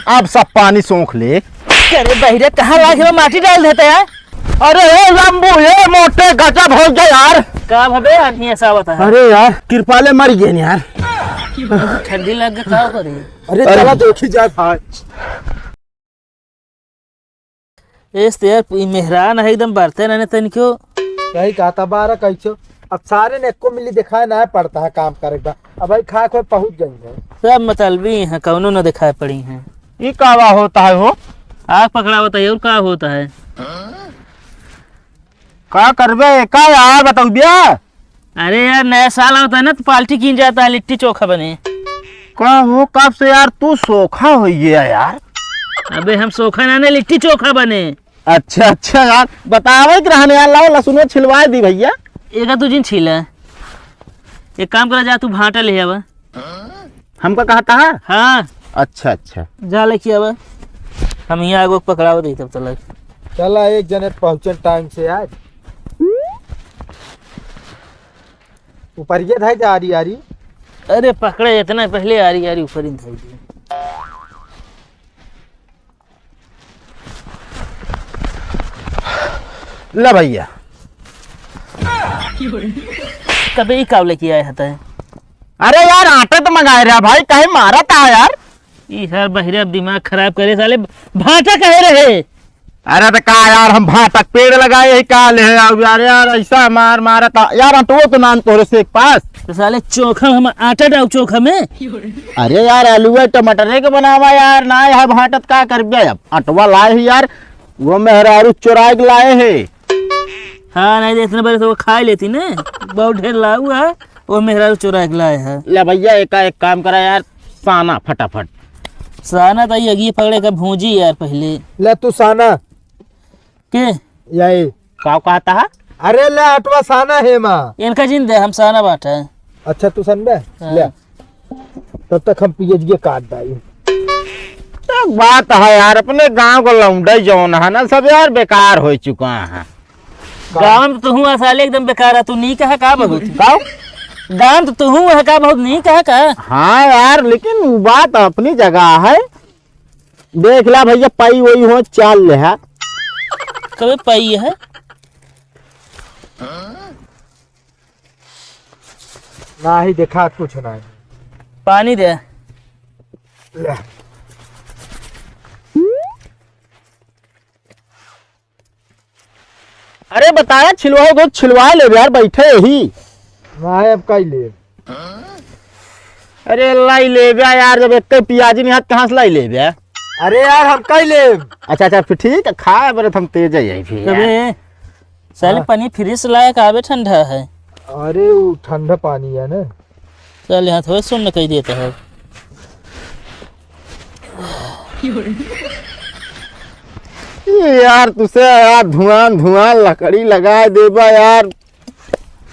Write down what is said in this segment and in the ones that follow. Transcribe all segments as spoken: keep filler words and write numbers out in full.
अब सब पानी सोख ले। अरे बहिरे, कहाँ लागे हो, माटी डाल देते हैं। अरे ए लंबू, ए मोटे गजब हो गया यार। का भबे, आदमी ऐसा आवत है? अरे यार, कृपाले मर गए यार। ठंडी लग गई, का करी? अरे अरे। चला देखी जाए भाई। एस तो यार, ई मेहरान है एकदम बरते रहने तनिको। सही कहा था, बारह कैसो। अब सारे ने एको मिली दिखाए ना पड़ता है काम करे बा। अब भाई खा कोई पहुँच जाएंगे। सब मतलबी हैं, कौनो न दिखाए पड़ी हैं। ई कावा होता है हो? आग पकड़ा होता है और का होता है? का करबे का यार, बताऊ बिया? अरे यार, नया साल आवता है ना, तो पार्टी कीन जाता है, लिट्टी चोखा बने। का हो, कब से यार तू सोखा हो गया यार? अबे हम सोखा ना, ना लिट्टी चोखा बने। अच्छा अच्छा यार, बतावे के रहने यार, लाओ लहसुन छिलवा दी भैया। एका तू जिन छीला, एक काम करा, जा तू भाटा ले आवा। हमका कहा था? हाँ। अच्छा अच्छा। जा लेके आवा, हम यहाँ आगो पकड़ाव दे तब तलक। चला एक जने पहुँचन टाइम से आज। ऊपर ये धाई जा आरी आरी। अरे पकड़े, इतना पहले आरी आरी ऊपर ही धाई दी। ले भैया। कबे ही काव लेके आए हता है? अरे यार, आटा तो मंगाए रहा भाई, कहे मारा था यार। ई सार बहिरे अब दिमाग खराब करे साले, भाटा कहे रहे। अरे तो का यार, हम भाटक पेड़ लगाए ही का ले है? अब यार, यार ऐसा मार मारा था यार, अटवो तो नान तोरे से एक पास। तो साले चोखा हम आटा डाउ चोखा में। अरे यार, आलूए टमाटरे के बनावा यार, ना यार भाटत का करबे अब? अटवा लाए ही यार, वो मेहरारू चोराए के लाए है। हाँ, नहीं तो इतने बड़े तो वो खा ही लेती ना, बहुत ढेर लाऊ है, वो मेहरारू चोराए के लाए है। ले भैया, एका एक काम करा यार, साना फटाफट। साना तो ये अगिए पकड़े का भूंजी यार पहले। ले तू साना। के? यही। का कहता है? अरे ले अटवा साना है माँ। इनका जिन दे, हम साना बाटा है। अच्छा तू सन बे? हाँ। ले। तब तक हम पियजिए काट दाई। तो बात है यार, अपने गांव का लौंडा जौन है ना, सब यार बेकार हो चुका है। गांव में तो तू हूँ साले एकदम बेकार है, तू नहीं कहा का बहुत? गांव? गांव तो तू हूँ है का बहुत नहीं कहा का? हाँ यार, लेकिन वो बात अपनी जगह है। देख ला भैया, पाई वही हो, चाल ले है। कबे पाई है? नाही देखा कुछ नाही। पानी दे। ले। अरे बताया, छिलवाओ तो छिलवा ले यार, बैठे ही। नाही, अब काई ले? अरे लाई ले बे यार, जब एक पियाजी नहीं हाथ कहाँ से लाई ले बे? अरे यार, हम काई ले? अच्छा अच्छा, फिर ठीक है, खाए बरे हम तेज है यही फिर यार। कबे? साले हाँ। पानी फ्रिज लायक आवे, ठंडा है। अरे, वो ठंडा पानी है ना। चल, यहाँ थोड़ा सुन्न कही देता है। ये यार, तुसे यार, धुआं, धुआं लकड़ी लगाए देबा यार।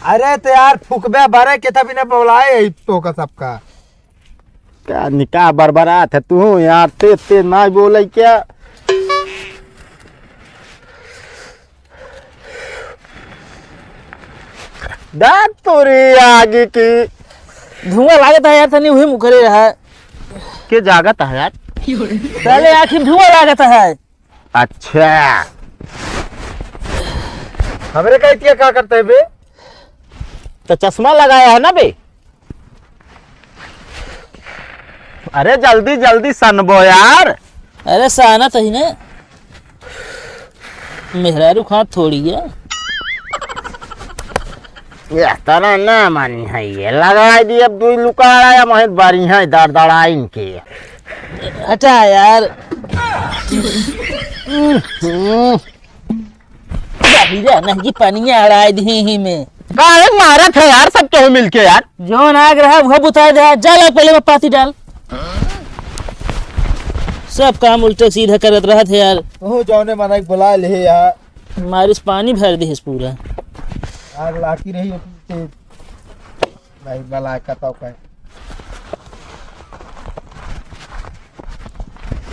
अरे, तो यार, फुकबे बरे के तभी ना बोलाए, तो का सबका। का निकाह बरबरात है तू यार, ते, ते ना बोले क्या? दांत तोरे आगे के। धुआं लागत है यार, तनी उही मुखरे रहा। के जागत है यार? साले आँखी में धुआं लागत है। अच्छा। हमरे का इतिया का करते हैं बे? तो चश्मा लगाया है ना बे? अरे जल्दी जल्दी सनबो यार। अरे साना तही ने। मेहरारू खात थोड़ी है। ये तरह ना मानी है, ये लगाई दी अब दुई लुकाड़ा या महेत बारी है दर दड़ाइन के। हटा यार। हम्म। बाहिरा नहीं कि पनिया अड़ाए दी ही में। काहे मारत है यार सब केहू मिलके यार? जौन आग रहा वो बुता दे, जा ला पहले में पाती डाल। सब काम उल्टे सीधा करत रहत है यार। तू जौने मना के बुला ले यार। मारिस पानी भर दिस पूरा। आग लागी रही है पीछे। भाई बला का तो कहे।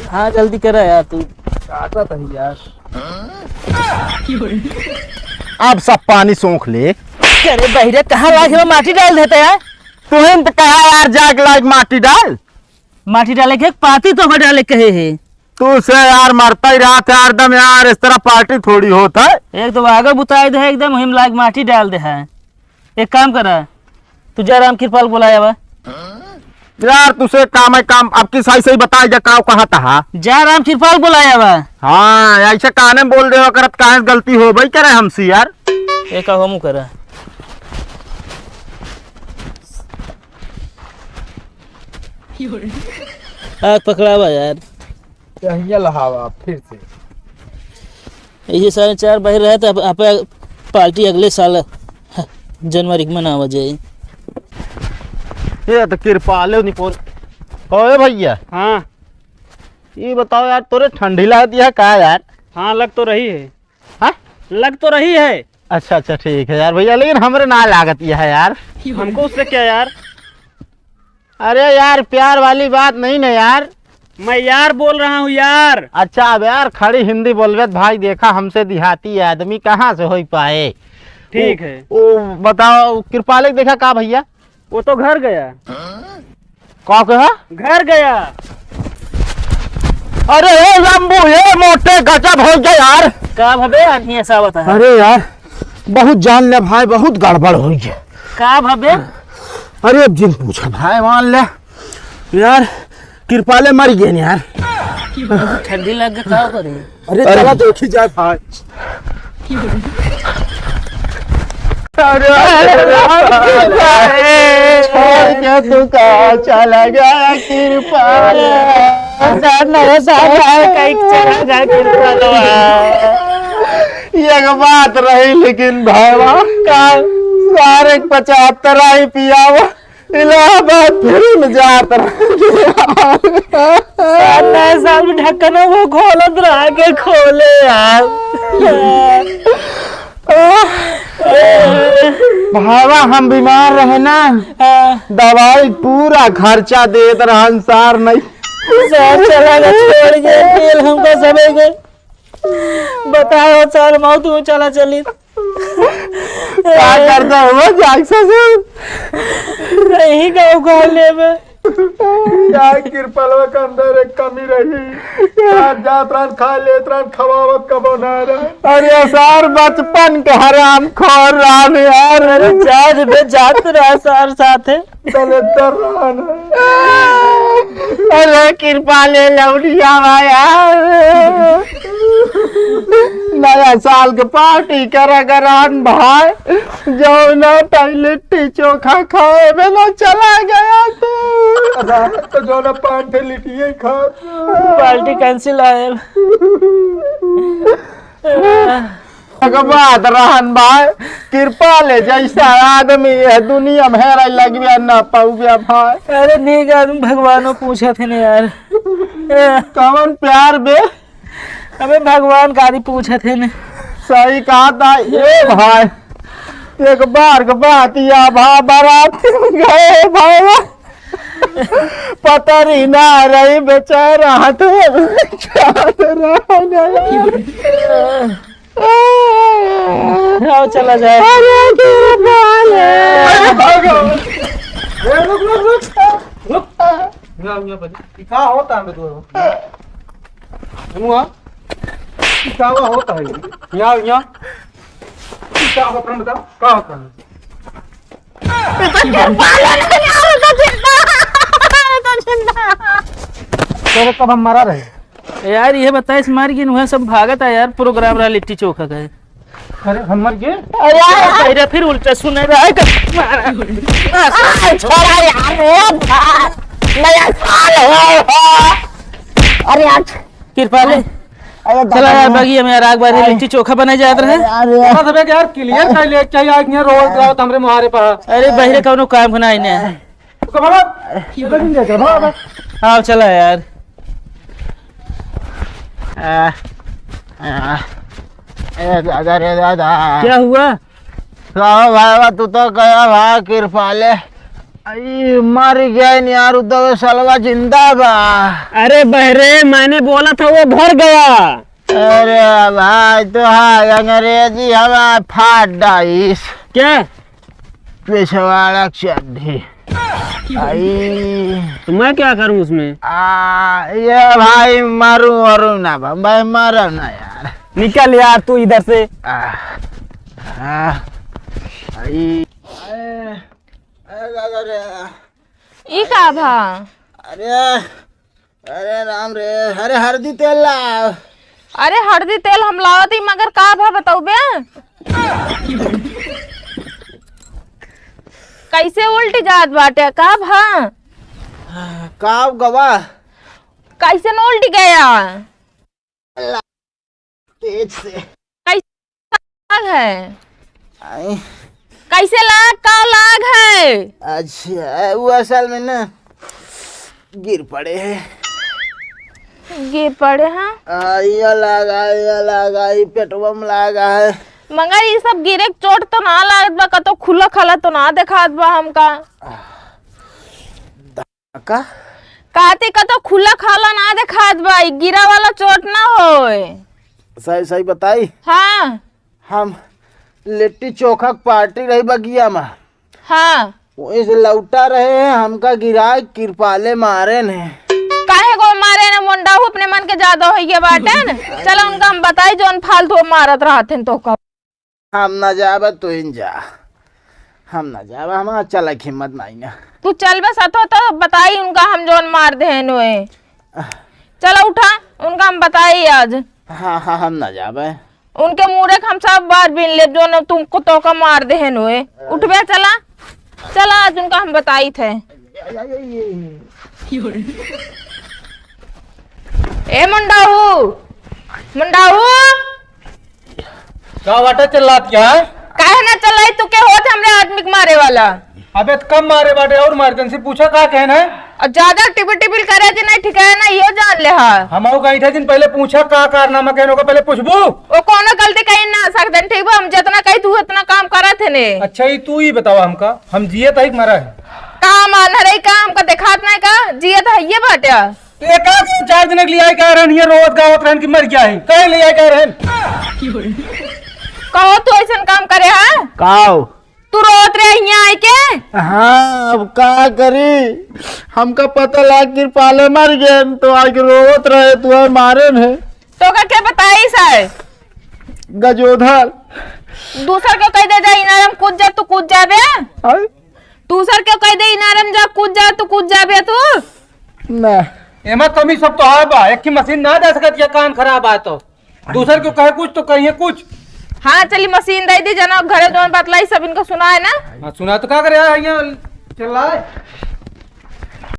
हाँ, जल्दी करा यार तू। काटा था यार। अब सब पानी सोख ले। अरे बहिरे, कहाँ लागे हो, माटी डाल देता यार। तुहिन त कहा यार, जाके लाइक माटी डाल। माटी डाले के, पाती तो डाले कहे है। तू से यार मरता ही रहा था हरदम यार, इस तरह पार्टी थोड़ी होत है। एक तो आगे बुताई दे है एकदम, हिम लाइक माटी डाल दे है। एक काम करा, तू जा राम कृपाल बुलाया बा। यार, तुसे काम है काम, अब की सही सही बताए जा, काव कहा था? जा राम कृपाल बुलाया बा। हाँ, ऐसे काने बोल देवा करत, काहे से गलती हो भाई करे हमसे यार? एक हमू करा। आग पकड़ावा यार। यहिया लहावा फिर से। ये साढ़े चार बज रहा है, तो अब, अब पार्टी अगले साल जनवरी के मनावा जाए। ये तो कृपाले निपोर। ओए भैया। हाँ। ये बताओ यार, तोरे ठंडी लागत है का यार? हाँ, लग तो रही है। हाँ? लग तो रही है। अच्छा, अच्छा, ठीक है यार भैया, लेकिन हमरे ना लागत यह है यार। हमको उससे क्या यार? अरे यार, प्यार वाली बात नहीं ना यार। मैं यार बोल रहा हूँ यार। अच्छा, अब यार खड़ी हिंदी बोलबे त भाई, देखा हमसे देहाती आदमी कहाँ से हो पाए। ठीक वो, है। वो बताओ, कृपाले के देखा का भैया? वो तो घर गया। का कहा? घर गया। अरे ए लंबू, ए मोटे गजब हो गया यार। का भबे आदमी ऐसा बता? अरे यार, बहुत जान ले भाई, बहुत गड़बड़ हो गया। का भबे? अरे अब जिन पूछा भाई, मान ले यार, कृपाले मर गए यार। ठंडी लग गई, का करी? अरे अरे। चला देखी जाए भाई। अरे, अरे, छोड़ के तू का चला गया कृपाल? सार नरे सार आए, कहीं चला गया कृपाल। एक बात रही लेकिन भाईवा, का? सारे पचहत्तर आई पियावा। इलाहाबाद फिर में जात रहे। साल नए साल में ढक्कन वो खोलत रहा के खोले यार। भावा, हम बीमार रहे ना, हाँ। दवाई पूरा खर्चा देत रहन सार नहीं। सार चला गया छोड़ के, तेल हमको सबे के। बताओ सार, मौत में चला चली। का करता हुआ जाग ससुर? नहीं गाँव को लेबे। यार कृपलवा के अंदर एक कमी रही। यार जात रहन खा लेत रहन, खवावत कबो ना रहन। अरे सार बचपन के हराम खोर रहन यार। अरे जात बे जात रहा सार साथे। दलिद्दर रहन। अरे कृपाले लौटिया भाई यार। नया साल के पार्टी करा करान भाई। जौना टाइम लिट्टी चोखा खाए में ना चला गया तू। रात तो जौना पान थे लिट्टिए खा। पार्टी कैंसिल आयल। एक बात रहन भाई, कृपाले जैसा आदमी है दुनिया में हेराई लगबे ना पाउबे भाई। अरे नीक आदमी भगवानो पूछत है ना यार। कवन प्यार बे? अबे भगवान गारी पूछत है ना। सही कहा था ए भाई। एक बार के बात या भा बारात में गए भाई। पता नहीं ना रही बेचारा हाथ में चांद रहा ना। आओ चला जाए। अरे, के बाल है। अरे, भागो। ए, रुक, रुक, रुक, रुक। यहाँ, यहाँ पर। ई का होता है तू? हुआ? ई का हुआ होता है? यहाँ, यहाँ। ई का होता है, बताओ? का होता है? तेरे कब हम मरा रहे? यार, ये बताइस, मार गिन, वह सब भागत है यार, प्रोग्राम रहा लिट्टी चोखा का है। अरे, हम मर गए? अरे यार, तेरे फिर उल्टा सुने रहा है। आ, छोड़ा यार, ओ भाई, नया साल है, हो। अरे यार, कृपाले। अरे चला यार, दादा। बगिया में यार, आग बारे अरे। लिट्टी चोखा बनाए जात रहे। अरे, अरे। बस अब यार, clear कर ले, क्या यार, ये रोज रात हमरे मुहारे पर। अरे, बहरे कौनो काम के ना इन्हें। तो बाबा, इधर नहीं जाकर, बाबा। आओ, चला यार। आ, आ, ए दादा रे दादा। क्या हुआ? का बाबा, तू तो गया भाई कृपाले। आई, मर गए यार, उद्धव सलवा जिंदा बा। अरे बहरे, मैंने बोला था वो घर गया। अरे भाई, तो हाँ, अंग्रेजी हवा फाट डाइस। क्या? पिछवाड़ा चड्ढी। आई। तो मैं क्या करूं उसमें? आ, ये भाई मारू और ना बा-, भाई मारा ना यार। निकल यार तू इधर से। आ, आ, आई। अरे, अरे, अरे, अरे। ई का भा? अरे, अरे राम रे, अरे हरदी तेल ला। अरे हरदी तेल हम लावत ही, मगर का भा बतौबे? कैसे उल्टी जात बाटे, का भा? का गवा? कैसे न उल्टी गया? तेज से। कैसे लाग है? आई। कैसे लाग, का लाग है? अच्छा, वो असल में ना गिर पड़े है। गिर पड़े हैं? आ, ये लाग है, ये लाग है, ये पेटवा में लाग है। मगर ये सब गिरे के चोट तो ना लागत बा, कतो खुला खाला तो ना देखात बा हमका। का? काती का तो खुला खाला ना देखात बा, ई गिरा वाला चोट ना होए। सही, सही बताई? हाँ। हम लिट्टी चोखा के पार्टी रही बगिया में। हाँ। वहीं से लौटा रहे हैं, हमका गिरा के किरपाले मारे ने। काहे को मारे ने मुंडा, हु अपने मन के ज्यादा होइगे बाटे न। चला उनका हम बताई जौन फालतू मारत रहत हैं तो का। हम ना जाबे, तू ही जा। हम ना जाबे, हमार चले के हिम्मत नाई ना। तू चलबे सथो तो बताई उनका हम जौन मार देहेन होए। चला उठा, उनका हम बताई आज। हाँ, हाँ, हम ना जाबे। उनके मुड़े के हम सब बार बीन लेब जौन तुमको तोका मार देहेन होए। उठबे चला, चला आज उनका हम बताई थे। ए मुंडाऊ, मुंडाऊ। का बाटे चिल्लात क्या है? काहे ना चिल्लाई, तू के होत हमरे आदमी के मारे वाला? अबे त कम मारे बाटे और मार, तनसे पूछा का कहन है? और ज्यादा टिपिल टिपिल करे जी नहीं ठीक है ना, यो जान ले हा। हम आऊ कहीं थे दिन पहले पूछा का कारनामा कहन होगा, पहले पूछबू? वो कोनो गलती कहीं ना सकते, ठीक बा? हम जितना कही तू उतना काम करत है ने। अच्छा, ये तू ही बतावा हमका, हम जियत है कि मरा है? काम आन्हर है का, हमका देखात नहीं का, जियत है ये बाटे। तो एक आध चार दिन के लिए आए का रहन, ये रोवत गावत रहन कि मर गया है, कहे ले आए का रहन? कहो तू ऐसन काम करे है? काओ? तू रोवत रहे यहाँ आए के? हाँ, अब का करी, हमका पता लाग कि पाले मर गए, तो आके रोवत रहे, तू मारे ने। तो का क्या बताई सर? गजोधर। दूसर के कह दे जा, इनारम कूद जा, तू कूद जाबे। आय? दूसर के कह दे, इनारम जा, कूद जा, तू कूद जाबे तू। ना। एमा कमी सब तो है बा, एक ही मशीन ना दे सकत, ये कान खराब है तो। दूसर के कहे कुछ तो कहिए कुछ। हाँ, चली मशीन दे दी, जना घरे जौन बतलाई सब इनको सुनाए ना। हाँ, सुना तो का करे, यहाँ चल रहा है।